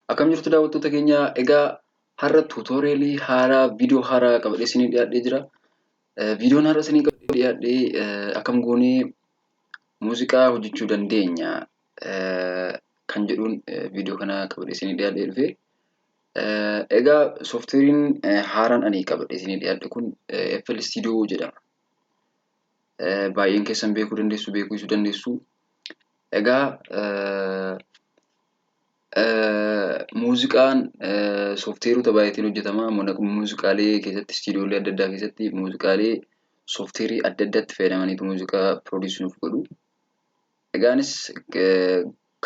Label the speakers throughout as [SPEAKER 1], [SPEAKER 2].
[SPEAKER 1] Akkam jirtu daawwattoota keenya? Egaa har'a tuutooriyaalii haaraa, viidiyoo haaraa qabadhee isinii dhiyaadhee jira. Viidiyoon har'a isinii qabadhee dhiyaadhee akkam goonee muuziqaa hojjechuu dandeenya kan jedhuun viidiyoo kana qabadhee isinii dhiyaadhee dhufe. Egaa sooftiweeriin haaraan ani qabadhee isinii dhiyaadhe kun FL Studio jedhama. Baay'een keessan beekuu dandeessu, beekuu dhiisuu dandeessu. Egaa muuziqaan sooftiweerota baay'eetiin hojjetama. Muuziqaalee keessatti, istiidiyoolee adda addaa keessatti muuziqaalee sooftiweerii adda addaatti fayyadamaniitu muuziqaa piroodiis nuuf godhu. Egaanis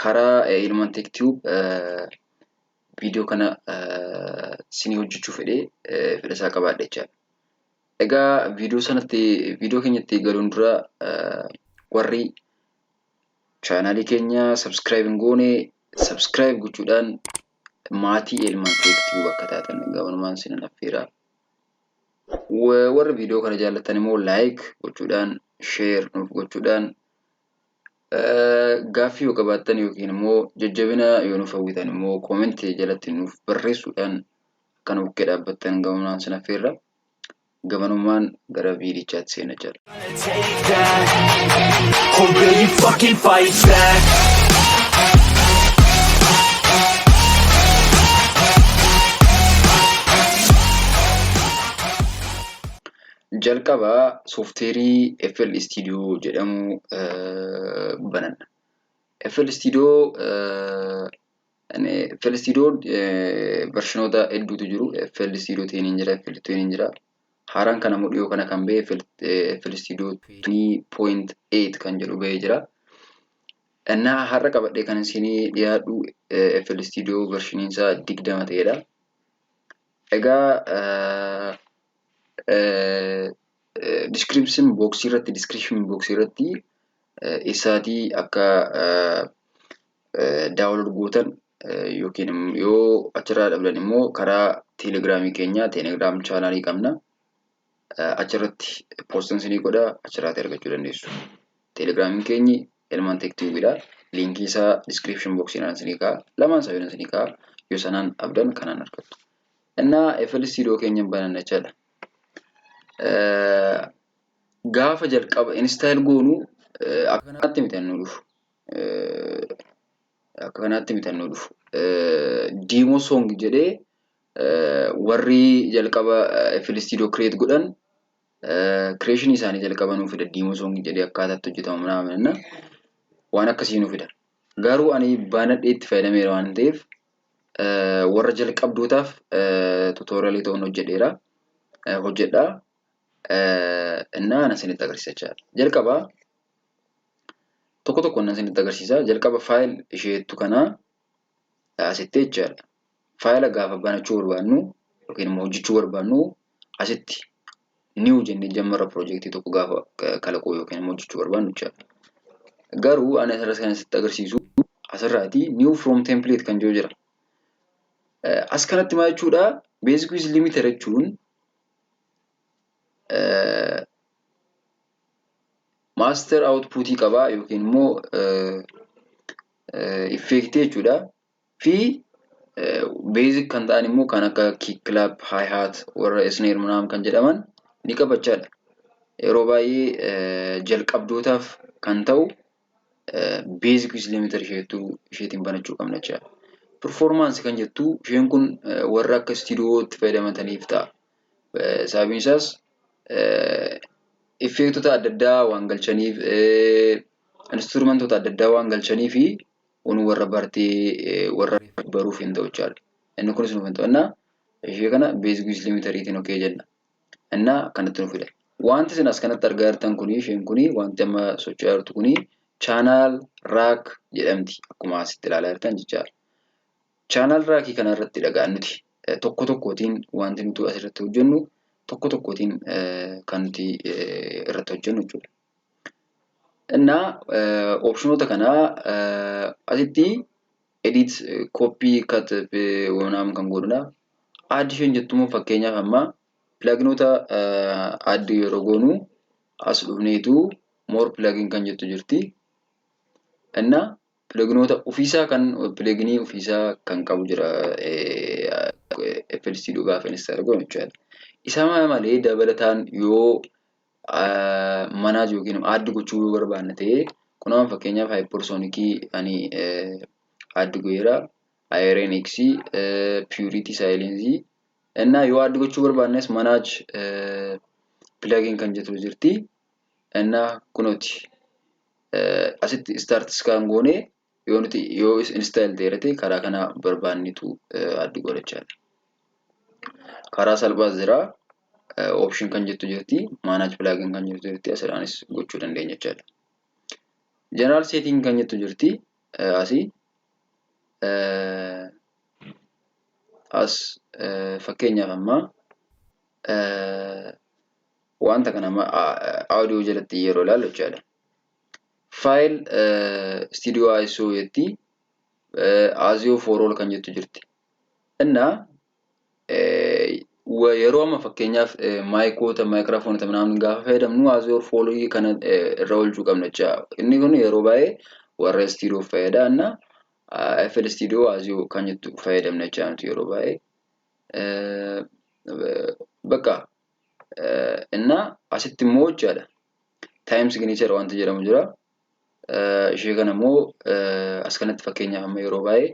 [SPEAKER 1] karaa Ilmaan Tech Tube viidiyoo kana isinii hojjechuu fedhee fedha isaa qabaadhe jechaadha. Egaa viidiyoo sanatti, viidiyoo keenyatti galuun dura, warri chaanaalii keenya subscribe hin goone subscribe gochuudhaan maatii Elman Tech Tube akka taatan gamanumaan sinan affeera. Warri viidiyoo kana jaallattan immoo like gochuudhaan, share nuuf gochuudhaan, gaaffii yoo qabaattan yookiin immoo jajjabina yoo nuuf hawwitan immoo koomentii jalatti nuuf barreessuudhaan akka nu bukkee dhaabbattan gamanumaan sin affeerra. Gamanummaan gara viidichaatti seena jechaadha.
[SPEAKER 2] Take that, or will you fucking fight back?
[SPEAKER 1] Jalqaba soofteerii FL Studio jedhamu bananna. FL Studio, FL Studio vershinoota hedduutu jiru. FL Studio 10 jira, FL 20 jira. Haaraan kana immoo dhiyoo kana kan ba'e FL Studio 20.8 kan jedhu ba'ee jira. Innaa har'a qabadhee kan isinii dhiyaadhu FL Studio vershiniin isaa 20 ta'edha. Egaa description box irratti eessaatii akka download gootan yookiin yoo achirraa dhabdan immoo karaa teelegiraamii keenya, Telegram chaanaalii qabna. Achirratti poostan isinii godha, achirraati argachuu dandeessu. Teelegiraamiin keenyi Elman Tech Tubeidha. Liinkii isaa description box irraan isinii kaa'a. Lamaan isaa yoo isinii kaa'a, yoo sanaan dhabdan kanaan argattu. Innaa FL Studio keenya bananna jechaadha. Gaafa jalqaba install goonu akka kanaatti miti nu dhufu. Akka kanaatti miti nu dhufu. Demo song jedhee warri jalqaba FL Studio create godhan creation isaanii jalqaba nuu fida, demo song jedhee akkaataatti hojjetamu nama waan akkasii nuu fida. Garuu ani banadhee itti fayyadameera waan ta'eef warra jalqabdootaaf tuutooriyaalii ta'uun hojjedheera. Hojjedha. Innaa ana isinitti agarsiisa jechaadha. Jalqaba tokko tokkoon nan isinitti agarsiisa. Jalqaba file isheettu kanaa asitti jechaadha. Faayila gaafa banachuu barbaannu yookiin immoo hojjechuu barbaannu asitti new jennee jammarra, piroojeektii tokko gaafa kalaquu yookiin immoo hojjechuu barbaannu jechaadha. Garuu ani asirratti kan asitti agarsiisu asirraati new from template kan jiru jira. As kanatti maal jechuudha? Basic with limiter jechuun master outputii qabaa yookiin immoo effeektii jechuudha. Fi basic kan ta'an immoo kan akka kick, clap, hi hat, warra snare ምናምን kan jedhaman ni qabachaadha. Yeroo baay'ee jalqabdootaaf kan ta'u basic with limiter isheetu isheetiin banachuu qabna jechaadha. Performance kan jettu isheen kun warra akka istiidiyootti fayyadamataniif ta'a. Sababiin isaas effeektota adda addaa waan galchaniif, instrumentoota adda addaa waan galchanii fi kun warra bartee warra baruuf hin ta'u jechaadha. Inni kunis nuuf hin ta'u. Innaa ishee kana basic with limiteriitiin okay jenna. Innaa kanatti nu fida. Wanti isin as kanatti argaa jirtan kuni, isheen kuni, wanti amma socho'aa jirtu kuni channel rack jedhamti, akkuma asitti ilaalaa jirtan jechaadha. Channel rackii kana irratti dhagaan nuti tokko tokkootiin wanti nuti asirratti hojjennu tokko tokkootiin kan nuti irratti hojjennu jechuudha. Innaa optionoota kanaa asitti edit, copy, cut ምናምን kan godhudha. Add isheen jettu immoo fakkeenyaaf amma pluginoota add yeroo goonu as dhufneetu more plugin kan jettu jirti. Innaa Pluginoota ofiisaa kan pluginii ofiisaa kan qabu jira FL Studio gaafa install goonu jechuudha. Isa malee dabalataan yoo manage yookiin add gochuu yoo barbaanne ta'e, kunoo fakkeenyaaf Hypersonicii ani add godheera. Iron X, Purity Silence innaa yoo add gochuu barbaannes manage plugin kan jettu jirti. Innaa kunooti asitti start scan goone yoo nuti yoo install ta'eera ta'e karaa kana barbaannetu add godhachaadha. Karaa salphaas jira. Option kan jettu jirti. Manage plugin kan jettu jirti. Asirraanis gochuu dandeenya jechaadha. General setting kan jettu jirti. Asii as fakkeenyaaf amma wanta kana amma audio jalatti yeroo ilaallu jechaadha. File studio ISO jetti, ASIO for all kan jettu jirti. Innaa yeroo amma fakkeenyaaf micoota, microphoneota namni gaafa fayyadamnu ASIO for all kana irra oolchuu qabna jecha. Inni kun yeroo baay'ee warra studio fayyada. Innaa FL Studio ASIO kan jettu fayyadamna jecha nuti yeroo baay'ee. Bakka innaa asitti immoo jechaadha. Time signature wanta jedhamu jira. Ishee kana immoo as kanatti fakkeenyaaf amma yeroo baay'ee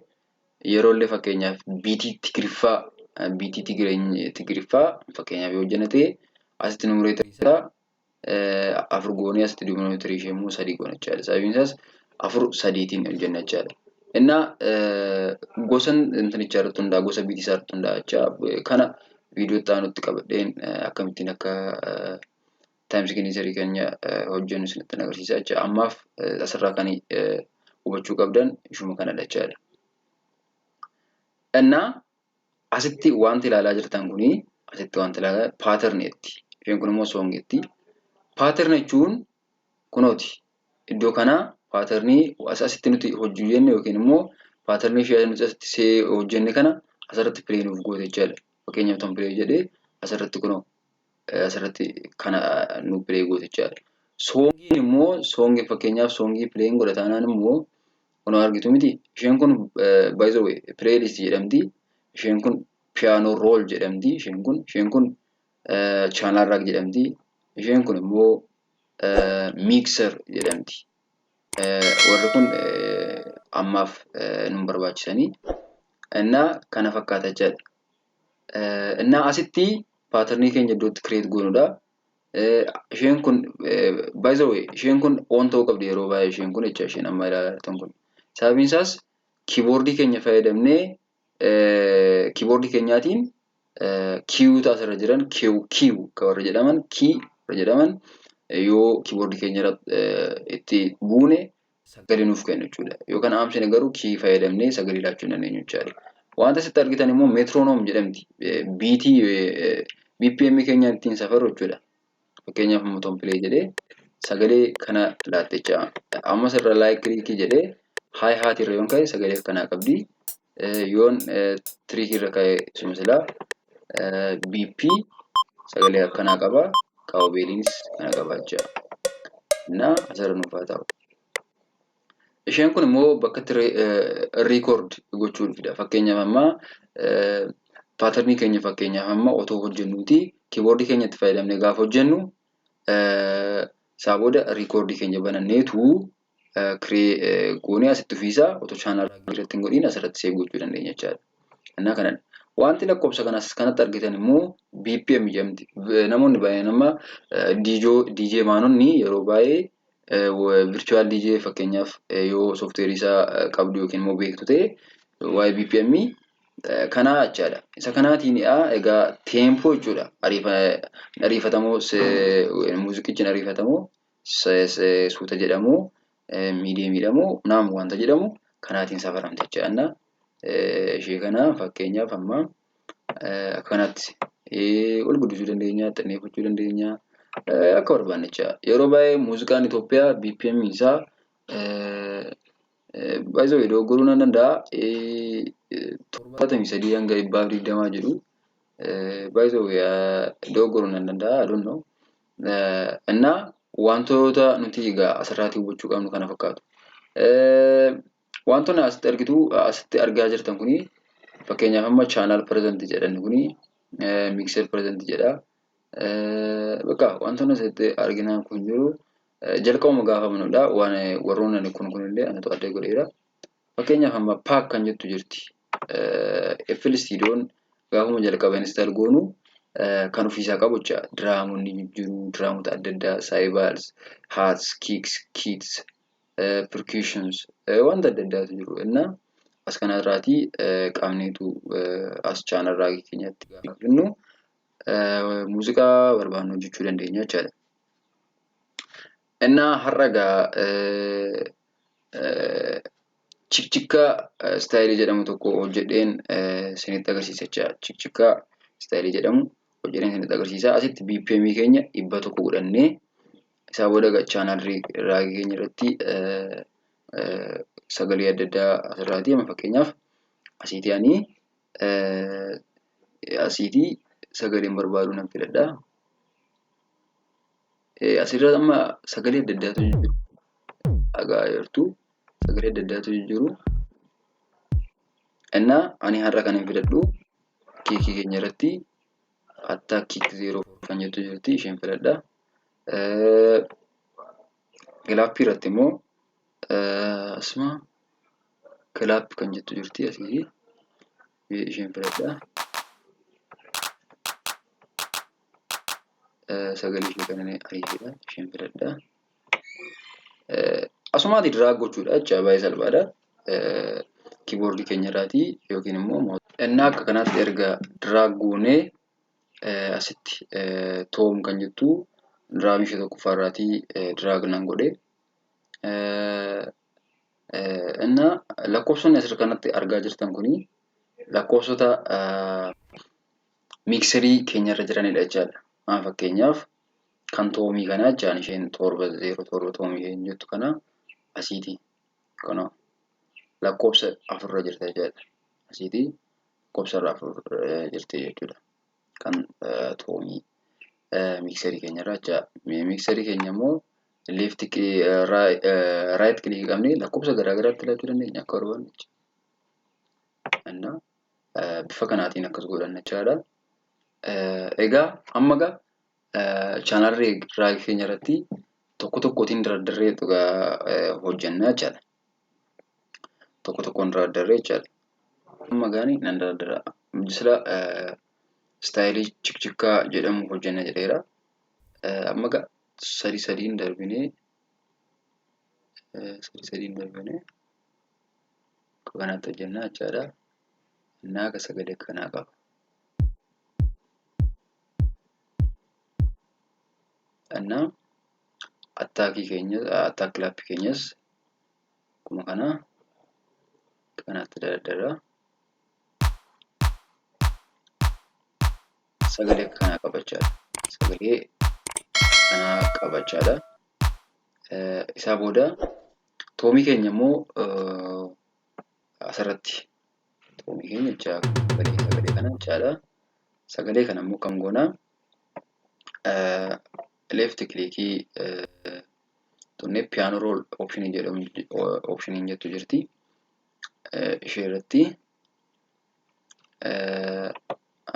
[SPEAKER 1] yeroo illee fakkeenyaaf beatii Tigiriffaa, beatii Tigiriffaa fakkeenyaaf yoo hojjenne ta'e, asitti numeratorii isaa afur goonee asitti denominatorii ishee immoo sadii goona jechaadha. Sababiin isaas afur sadiitiin hojjenna jechaadha. Innaa gosa intinichaa irratti hundaa'a, gosa beatii isaa irratti hundaa'a jecha. Kana viidiyoo itti aanutti qabadheen akkamittiin akka time signaturii keenya hojjennu isinitti agarsiisa jecha. Ammaaf asirraa kan hubachuu qabdan ishuma kanadha jechaadha. Innaa asitti wanti ilaalaa jirtan kuni, asitti wanti ilaalaa patterneetti. Isheen kun immoo songeetti. Pattern jechuun kunooti. Iddoo kanaa patternii asitti nuti hojjennu yookiin immoo patternii ishee nuti asitti see hojjenne kana asirratti play nuuf goote jechaadha. Fakkeenyaaf ton play jedhee asirratti kunoo asirratti kana nu play goote jechaadha. Songiin immoo, songii fakkeenyaaf songii playin godha taanaan immoo kunoo argitu miti. Isheen kun by the way playlist jedhamti. Isheen kun piano roll jedhamti. Isheen kun channel rack jedhamti. Isheen kun immoo mixer jedhamti. Warri kun ammaaf nun barbaachisanii. Innaa kana fakkaata jechaadha. Innaa asitti patternii keenya iddootti create goonudha. Isheen kun by the way isheen kun on ta'uu qabdi yeroo baay'ee, isheen kun jecha, isheen amma ilaalaa jirtan kun. Sababiin isaas keyboardii keenya fayyadamnee keyboardii keenyaatiin keyota asirra jiran, key key warra jedhaman, key warra jedhaman yoo keyboardii keenya itti buune sagalee nuuf kennu jechuudha. Yookaan aamsine garuu key fayyadamnee sagalee laachuu hin dandeenyu jechaadha. Wanta asitti argitan immoo metronome jedhamti. Beatii BPM keenya ittiin safarru jechuudha. Fakkeenyaaf immoo play jedhee sagalee kana laatte jecha. Ammas irra like clickii jedhee hi-hatii irra yoon ka'e sagalee akkanaa qabdi. Yoon trickii irra ka'e suma silaa BP sagalee akkanaa qaba. Cowbelliinis kana qaba jecha. Innaa asirra nuuf haa ta'u. Isheen kun immoo bakka itti record gochuu fida. Fakkeenyaaf amma patternii keenya fakkeenyaaf amma otoo hojjennuuti keyboardii keenya itti fayyadamnee gaafa hojjennu isaa booda recordii keenya bananneetu kiree goonee asitti ofiisaa otoo channel irratti hin godhiin asirratti save gochuu dandeenya jechaadha. Innaa kanadha. Wanti lakkoofsa kanas kanatti argitan immoo BPM jedhamti. Namoonni baay'een amma DJ maanonni yeroo baay'ee virtual DJ fakkeenyaaf yoo softwareii isaa qabdu yookiin immoo beektu ta'e waa'ee BPM kanaa jechaadha. Isa kanaatiin egaa tempo jechuudha. Ariifatamoo muuziqichi ariifatamoo, suuta jedhamu, mediumiidha moo naam wanta jedhamu kanaatiin safaramte jechaadha. Ishee kana fakkeenyaaf amma akkanatti ol guddisuu dandeenya, xinneeffachuu dandeenya, akka barbaanne jecha. Yeroo baay'ee muuziqaan Itoophiyaa BPM isaa baay'ee dogoggoruu nan danda'a. 73 hanga 120 jedhu. Baay'ee dogoggoruu nan danda'a. I don't know. Innaa wantoota nuti egaa asirraatii hubachuu qabnu kana fakkaatu. Wantoonni asitti argitu, asitti argaa jirtan kuni, fakkeenyaaf amma channel preset jedhan kuni, mixer preset jedha. Bakka wantoonni asitti argina kun jiru jalqabuma gaafamanudha. Waan warroonni ani kun kunillee anatu adda godheera. Fakkeenyaaf amma pack kan jettu jirti. FL Studioon gaafuma jalqaba install goonu kan ofiisaa qabu jecha. Drumonni jiru, drumota adda addaa, cymbals, hats, kicks, kits, percussions, wanta adda addaatu jiru. Inna as kanarraatii qaamneetu as channel rackii keenyatti gaafa finnu muuziqaa barbaannu hojjechuu dandeenya jechaadha. Innaa har'a egaa chikchikkaa styleii jedhamu tokko hojjedheen isinitti agarsiisa jechaadha. Chikchikkaa styleii jedhamu hojjedheen isinitti agarsiisa. Asitti BPM keenya 100 godhannee, isaa booda channel rackii keenya irratti sagalee adda addaa asirraatii, amma fakkeenyaaf asiitii ani asiitii sagaleen barbaadu nan filadha. Asirra amma sagalee adda addaatu jiru. Dhagaa jirtu sagalee adda addaatu jiru. Innaa ani har'a kan hin filadhu kickii keenya irratti attack kick 0 kan jettu jirti, isheen filadha. Clapii irratti immoo asuma clap kan jettu jirti, asii isheen filadha. Sagalee ishee kan ariifidha, isheen filadha. Asumaati drag gochuudha jecha, baay'ee salphaadha. Keyboardii keenya irraatii yookiin immoo innaa akka kanaatti erga drag goonee, asitti tom kan jettu drumii ishee tokkoffaa irraatii drag nan godhe. Innaa lakkoofsonni asirra kanatti argaa jirtan kuni lakkoofsota mixerii keenyarra jiranidha jechaadha. Amma fakkeenyaaf kan tomii kanaa jechaan, isheen 707 tomii isheen jettu kana asiiti. Kunoo lakkoofsa afurra jirta jechaadha. Asiiti lakkoofsa afur jirti jechuudha. Kan tomii mixerii keenyarra jecha. Mixerii keenya immoo left right clickii qabnee lakkoofsa garaa garaatti filachuu dandeenya akka barbaanne jechuudha. Innaa bifa kanaatiin akkas godhanna jechaadha. Egaa amma egaa channel rackii keenya irratti tokko tokkootiin dardarree hojjenna jechaadha. Tokko tokkoon dardarree jechaadha. Amma gaani nan dardara. Sila styleii chikchikkaa jedhamu hojjenna jedheera. Amma egaa sadi sadiin darbinee, sadi sadiin darbinee akka kanaatti hojjenna jechaadha. Innaa akka sagalee akkanaa qaba. Innaa attackii keenya, attack clapii keenyas akkuma kana akka kanaatti dardara. Sagalee akkanaa qaba jechaadha. Sagalee akkanaa qaba jechaadha. Isaa booda tomii keenya immoo asirratti tomii keenya jecha, sagalee kana jechaadha. Sagalee kana immoo kam goona? Left clickii tunnee piano roll optionii jedhamu, optioniin jettu jirti. Ishee irratti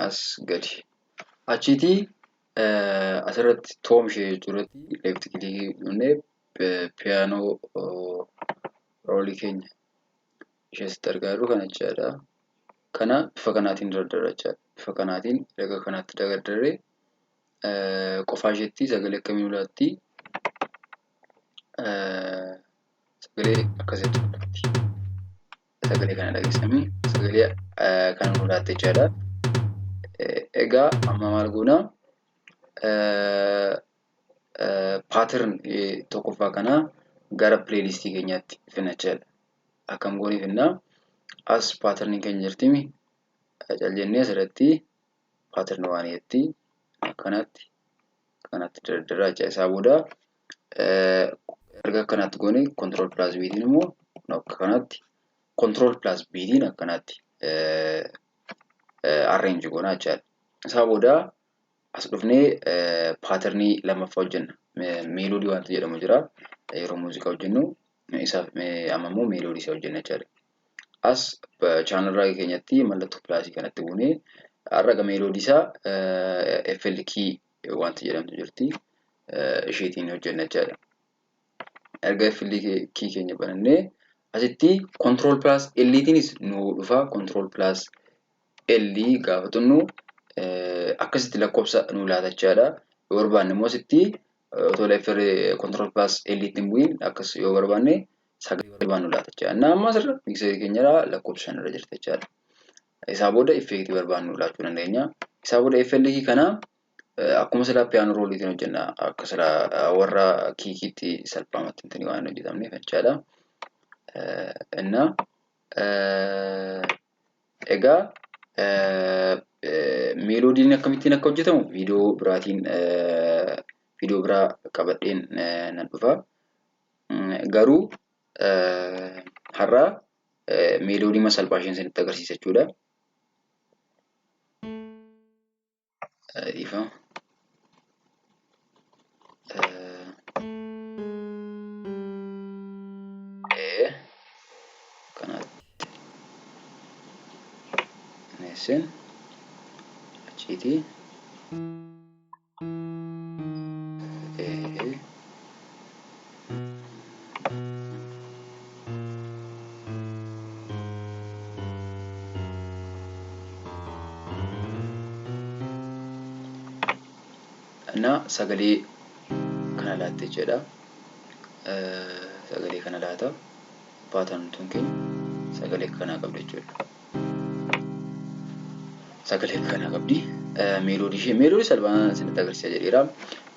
[SPEAKER 1] as gadi. Achiitii asirratti tom ishee jechuu irratti left clickii tunnee piano rollii keenya ishee asitti argaa jirru kana jechaadha. Kana bifa kanaatiin dardara jechaadha. Bifa kanaatiin erga kanaatti dardarree, qofaa isheetti sagalee akkamii ulaatti? Sagalee akkasitti ulaatti. Sagalee kana dhageessanii, sagalee kana ulaatte jechaadha. Egaa amma maal goona? Pattern tokkoffaa kana gara playlistii keenyaatti finna jechaadha. Akkam goonee finnaa? As patterniin keenya jirtimi. Cal jennee asirratti pattern waan jetti akkanatti kanatti dardaraa jecha. Isaa booda erga akkanaatti goone, control plus Btiin immoo akka kanatti, control plus Btiin akkanatti arrange goona jechaadha. Isaa booda as dhufnee patternii lammaffaa hojjenna. Melody wanti jedhamu jira. Yeroo muuziqaa hojjennu Isaaf amma immoo melody isaa hojjenna jechaadha. As channel rack keenyatti mallattoo plusii kanatti buunee har'a melody isaa FL key wanti jedhamtu jirti. Isheetiin hojjenna jechaadha. Erga FL key keenya banannee asitti control plus L'tiinis nu dhufa. Control plus L gaafa tunnu akkasitti lakkoofsa nu laata jechaadha. Yoo barbaanne immoo asitti otoo FL control plus L itti hin bu'iin akkas yoo barbaanne sagalee barbaannu laata jechaadha. Innaa amma asirra mixerii keenyarraa lakkoofsa 5 irra jirti jechaadha. Isaa booda effectii barbaannu laachuu dandeenya. Isaa booda FL key kana akkuma silaa piano rolliitiin hojjenna. Akka silaa warra kickiitti salphaamatti hin waan hin hojjetamneef jechaadha. Innaa egaa melodyn akkamittiin akka hojjetamu viidiyoo biraatiin viidiyoo biraa qabadheen nan dhufa. Garuu har'a melody salphaa isheen isinitti agarsiisa jechuudha. Dhiifama. Kanatti neessin achiitii እና sagalee kana laatte jechuudha. Sagalee kana laata. Pattern tun keenya sagalee akkanaa qabdi jechuudha. Sagalee akkanaa qabdi. Melody ishee melody salphaan isinitti agarsiisa jedheera.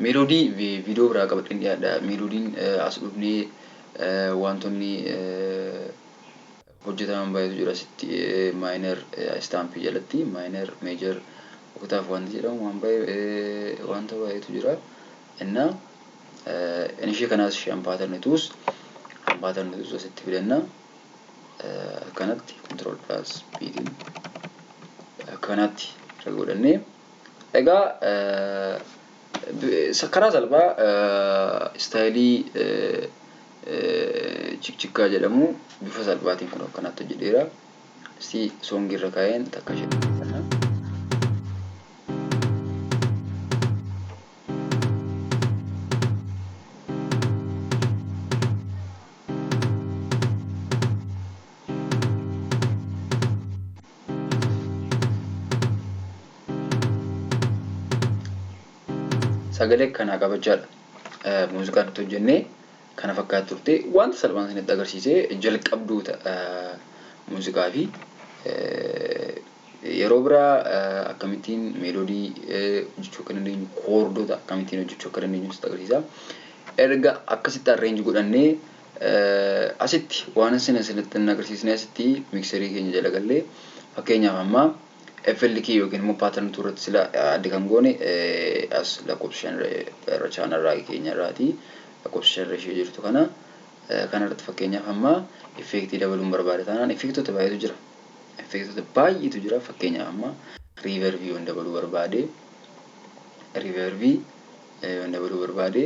[SPEAKER 1] Melody viidiyoo biraa qabadheen dhiyaadha. Melodyn as dhufnee wantoonni hojjetaman baay'eetu jira asitti minor stampii jalatti minor, major, octave wanti jedhamu waan baay'ee wanta baay'eetu jira. Innaa inni ishee kanaas ishee pattern twos pattern twos asitti fidanna. Akkanatti control plus Ptiin akkanatti irra godhannee egaa karaa salphaa stylii chikchikkaa jedhamu bifa salphaatiin kun akkanatti hojjedheera. Si songii irra kaa'een takka ishee kana. Sagalee akkanaa qabachaadha. Muuziqaa nuti hojjennee kana fakkaatti turte. Wanta salphaan isinitti agarsiisee jalqabdoota muuziqaa fi yeroo biraa akkamittiin melody hojjechuu akka dandeenyu, chordota akkamittiin hojjechuu akka dandeenyu sitti agarsiisa. Erga akkasitti arrange godhannee asitti waan isin isinitti hin agarsiisne asitti mixerii keenya jala gallee fakkeenyaaf amma FL key yookiin immoo pattern two irratti sila addi kan goone as lakkoofsa 5 irra channel rack keenya irraati lakkoofsa 5 irra ishee jirtu kana kana irratti fakkeenyaaf amma effectii dabaluun barbaada taanaan effectoota baay'eetu jira. Effectoota baay'eetu jira. Fakkeenyaaf amma reverbii yoon dabaluu barbaade, reverbii yoon dabaluu barbaade,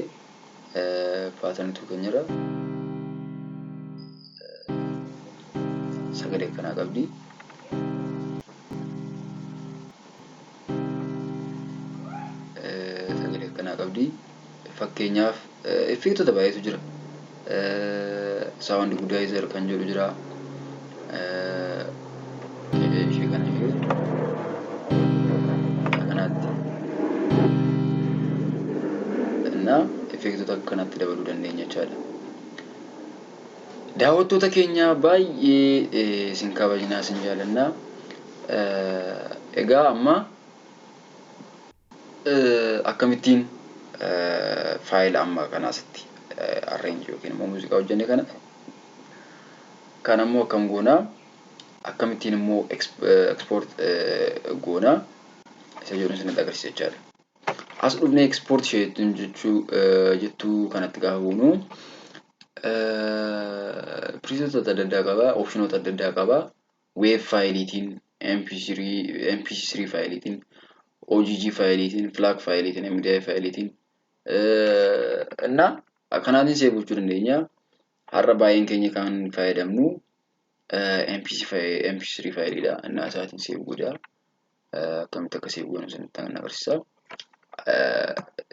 [SPEAKER 1] pattern two keenyarra sagalee akkanaa qabdi. Sagalee akkanaa qabdi. Fakkeenyaaf effectoota baay'eetu jira. Soundgoodizer kan jedhu jira. Ishee kana ishee akkanatti. Innaa effectoota akkanatti dabaluu dandeenya jechaadha. Daawwattoota keenya baay'ee isin kabajnaa, isin jaalannaa. Egaa amma akkamittiin faayila amma kana asitti arrange yookiin immoo muuziqaa hojjenne kana kan ammoo akkam goonaa, akkamittiin immoo export goonaa isa jedhu isinitti agarsiisa jechaadha. As dhufnee export ishee jechuu jettuu kanatti gaafa buunu presetota adda addaa qaba, optionoota adda addaa qaba. Wave faayiliitiin, MP3, MP3 faayiliitiin, OGG faayiliitiin, FLAC faayiliitiin, MDI faayiliitiin እና kanaatiin save gochuu dandeenya. Har'a baay'een keenya kan fayyadamnu MP3 fileiidha. Innaa isaatiin save godha. Akkamitti akka save goonu isinitti agarsiisa.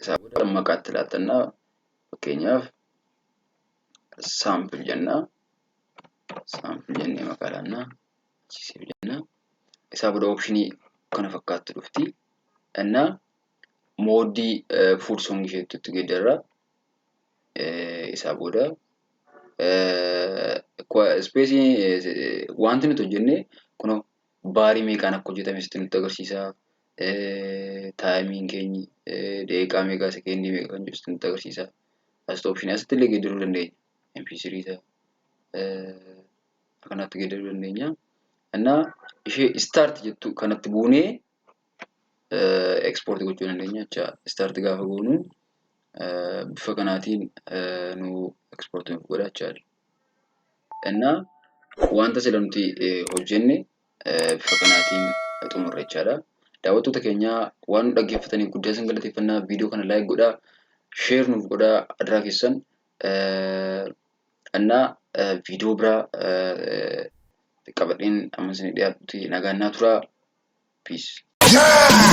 [SPEAKER 1] Isaa booda maqaatti laattannaa, fakkeenyaaf sample jennaa. Sample jennee maqaa laannaa. Save jennaa. Isaa booda optionii kana fakkaattu dhufti. Innaa modeii full song isheetti itti geeddarra. Isaa booda spaceii wanti nuti hojjenne kunoo barii meeqaan akka hojjetame sitti nutti agarsiisa. Timeiin keenyi daqiiqaa meeqaa, sekendii meeqa kan jiru sitti nutti agarsiisa. Asitti optionii asitti illee geeddaruu dandeenya. MP3 isaa akkanatti geeddaruu dandeenya. Innaa ishee start jettu kanatti buunee export gochuu dandeenya jecha. Start gaafa goonu bifa kanaatiin nu export nuuf godha jechaadha. Innaa wanta sila nuti hojjenne bifa kanaatiin xumurra jechaadha. Daawwattoota keenya, waan nu dhaggeeffataniif guddaa isin galateeffannaa. Viidiyoo kana like godhaa, share nuuf godhaa adaraa keessan. Innaa viidiyoo biraa qabadheen amma isin dhiyaatutti nagaan naa turaa. Peace.
[SPEAKER 2] Yeah!